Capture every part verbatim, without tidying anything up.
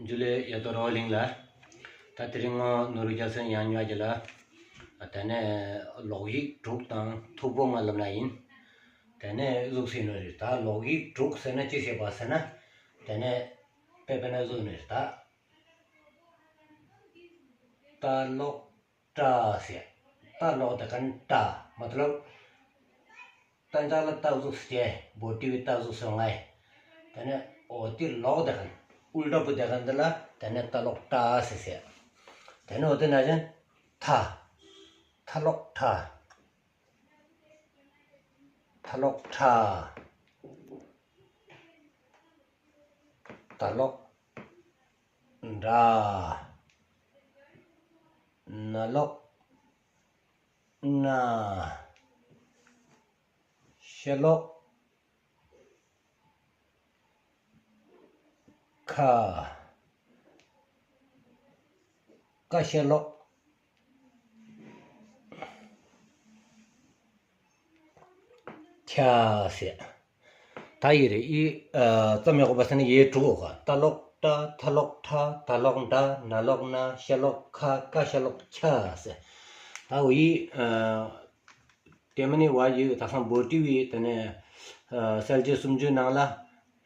ཇུ་ལེ་ཡ་ཏོ་རོ་ལིང་ལ། ད་དེ་རིང་ངོ་ནོར་བུ་རྒྱལ་མཚན་ཡང་ཉོ་རྒྱུ་ལ། ད་ནི་ལོག་ཡིག་དྲུག་དང་ཐུག་པོ་ལྔ་ལབ་ན་ཡིན། ད་ནི་ཟུག་ཟེར་ནོ་རེད། ད་ལོག་ཡིག་དྲུག་ཟེར་ན་ཅི་ཟེར་བ་ཟེར་ན། ད་ནི་དཔེ་དཔེར་ན་ཟུག་ནི་རེད་ད། ཏ་ལོག་ཏྲ་ཟེར། ཏ་ལོག་དེ་ཁན་ཏྲ། མ་ཏ་ལོག་ཏ་འཇག་ལ་ཏ་ཟུག་ཟེར། བོ་ཏི་བི་ཏ་ཟུག་ཟེར་ངའི། ད་ནི་འོ་དེ་ལོག་དེ་ཁན་ཨུལ་ཊ་བུད་དེ་ཁན་དེ་ལ་ད་ནི་ཏ་ལོག་ཏྲ་ཟེར་ཟེར། ད་ནི་འོ་དེ་ན་ཅན་ཐ། ཐ་ལོག་ཐ། ཐ་ལོག་ཐྲ། ཏ་ལོག་ཏྲ། ན་ལོག་ཏྲ། ཤ་ལོག་ཁ། ཀ་ཤ་ལོག་ཁྱ་ཟེར། ད་ཡི་རེ་ཡི་ཙམ་ཡོད་པ་ཟེར་ན་ཡི་དྲུག་ཡོད་ག། ཏ་ལོག་ཏྲ། ཐ་ལོག་ཐྲ། ཏ་ལོག་ཏྲ། ན་ལོག་ཏྲ། ཤ་ལོག་ཁ། ཀ་ཤ་ལོག་ཁྱ་ཟེར། ད་འོ་ཡི་དེ་མ་ནི་བ་ཡི་ད་སང་བོ་ཏི་བི་དེ་ནས་གསལ་བྱེད་སུམ་ཅུའི་ནང་ལ་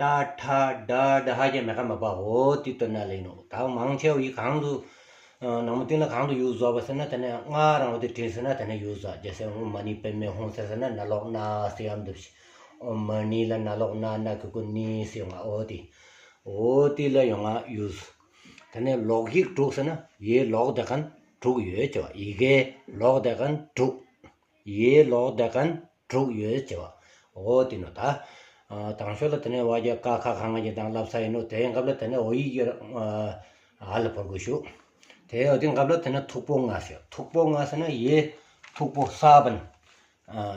ཏ་ཐ་ད་ད་ཧ་གྱ་མེད་ཀ་མ་པ་འོ་དེ་ལྟར་ན་ལེ་ནོ། ད་མང་ཆེ་བ་ཡི་གང་དུ་ནང་མ་ཏིང་ལ་གང་དུ་ཡུལ་བཟོ་བ་ཟེར་ན་དེ་ནས་ང་རང་བ་དེ་དྲིན་ཟེར་ན་དེ་ནས་ཡུལ་བཟོ་རྒྱ་ཟེར། འོ་མ་ནི་པེ་མེ་ཧོང་ཟེར་ཟེར་ན་ན་ལོག་ན་ཟེར་ཡམ་དུ་ཞིག། འོ་མ་ནི་ལ་ན་ལོག་ན་ན་གི་གུ་ནི་ཟེར་ཡོང་ང་འོ་དེ། འོ་དེ་ལ་ཡོང་ང་ཡུལ། དེ་ནས་ལོག་ཡིག་དྲུག་ཟེར་ན་ཡི་ལོག་དེ་ཁན་དྲུག་ཡོད་ཅེ་བ། ཡི་གེ་ལོག་དེ་ཁན་དྲུག། ཡི་ལོག་དེ་ཁན་དྲུག་ཡོད་ཅེ་བ། འོ་དེ་ནོ་ད། དང་ཤོས་ལ་དེ་ནས་བ་རྒྱ་ཀ་ཁ་ག་ང་གི་དང་ལབ་ས་ཡིན་ནོ། དེ་ཡང་སྐབས་ལ་དེ་ནས་འོ་ཡི་གི་ཨ་ལ་བོར་དགོས་ཤུ། དེ་འོ་དེ་སྐབས་ལ་དེ་ནས་ཐུག་པོ་ལྔ་ཟེར། ཐུག་པོ་ལྔ་ཟེར་ན་ཡི་ཐུག་པོ་ས་བོན་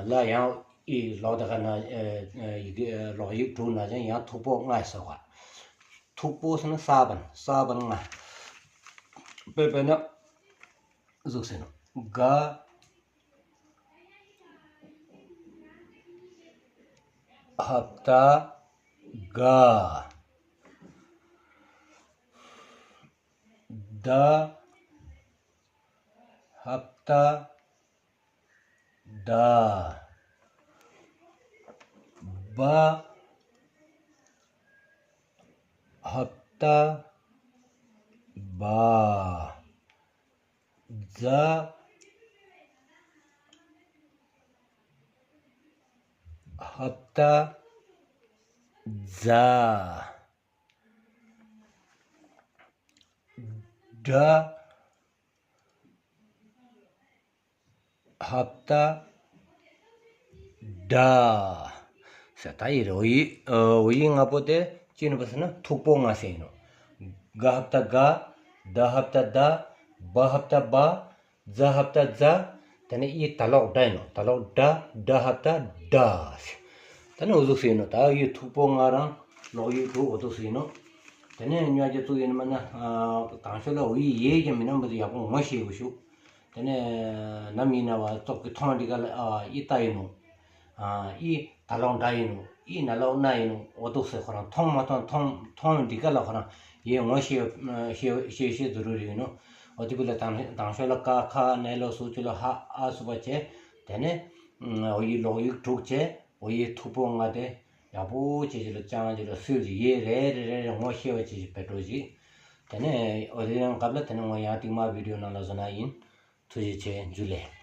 ལ་ཡང་ཡི་ལོག་དེ་ཁན་ཡི་གེ་ལོག་ཡིག་དྲུག་ན་ཅན་ཡང་ཐུག་པོ་ལྔ་ཟེར་བ། ཐུག་པོ་ཟེར་ན་ས་བོན། ས་བོན་ལྔ། དཔེ་དཔེར་ན་ཟུག་ཟེར་ནོ། ག། ཧབ་ཏ་ག། ད། ཧབ་ཏ་ད། བ། ཧབ་ཏ་བ། ཛ། ཧབ་ཏ་ཛ། ཌ། ཧབ་ཏ་ཌ། ཟེར་ད་ཡི་རེ་འོ་ཡི་འོ་ཡི་ལྔ་པོ་དེ་ཅི་ནོ་བ་ཟེར་ན་ཐུག་པོ་ལྔ་ཟེར་ཡིན་ནོ། ག་ཧབ་ཏ་ག། ད་ཧབ་ཏ་ད། བ་ཧབ་ཏ་བ། ཛ་ཧབ་ཏ་ཛ། དེ་ནས་ཡི་ད་ལོག་ཌ་ཡིན་ནོ། ད་ལོག་ཌ། ཌ་ཧབ་ཏ་ཌ། དེ་ནས་འོ་ཟུག་ཟེར་ཡིན་ནོ། ད་ཡི་ཐུག་པོ་ལྔ་རང་ལོག་ཡིག་དྲུག་འོ་ཟུག་ཟེར་ཡིན་ནོ། དེ་ནས་ཉོ་རྒྱུ་ཚུགས་ཡིན་མ་ན་དང་ཤོས་ལ་འོ་ཡི་ཡི་གེ་མི་ནམ་བ་དེ་ཡག་པོ་ངོ་ཤེས་དགོས་ཤུ། དེ་ནས་ནམ་ཡིན་ན་བ་ཙོག་གི་མཐོང་འདི་ག་ལ་ཨ་ཡི་ད་ཡིན་ནོ། ཨ་ཡི་ད་ལོག་ཌ་ཡིན་ནོ། ཡི་ན་ལོག་ན་ཡིན་ནོ། འོ་དུག་སེ་ཁོ་རང་མཐོང་མ་མཐོང་མཐོང་མཐོང་འདི་ག་ལ་ཁོ་རང་ཡི་ངོ་ཤེས་ཤེས་ཤེས་ཤེས་ཛ་རུ་རི་ཡིན་ནོ། འོ་དེ་བུ་ལ་དང་དང་ཤོས་ལ་ཀ་ཁ་ན་ལོ་སུ་ཅི་ལ་ཧ་ཨ་སུ་བ་བྱས། དེ་ནས་འོ་ཡི་ལོག་ཡིག་དྲུག་བྱས། འོ་ཡི་ཐུག་པོ་ལྔ་དེ་ཡག་པོ་བྱས་ཅི་ལ་ཅང་ཅི་ལ་སུལ་ཅི་ཡི་རེ་རེ་རེ་རེ་ངོ་ཤེས་པ་བྱས་ཅི་བེ་ཏོ་ཅི། དེ་ནས་འོ་དེ་ཡང་སྐབས་ལ་དེ་ནས་ངོ་ཡང་ཏིག་མ་བི་ཌི་ཡོ་ནང་ལ་བཟོ་ན་ཡིན། ཐུགས་རྗེ་ཆེ། ཇུ་ལེ།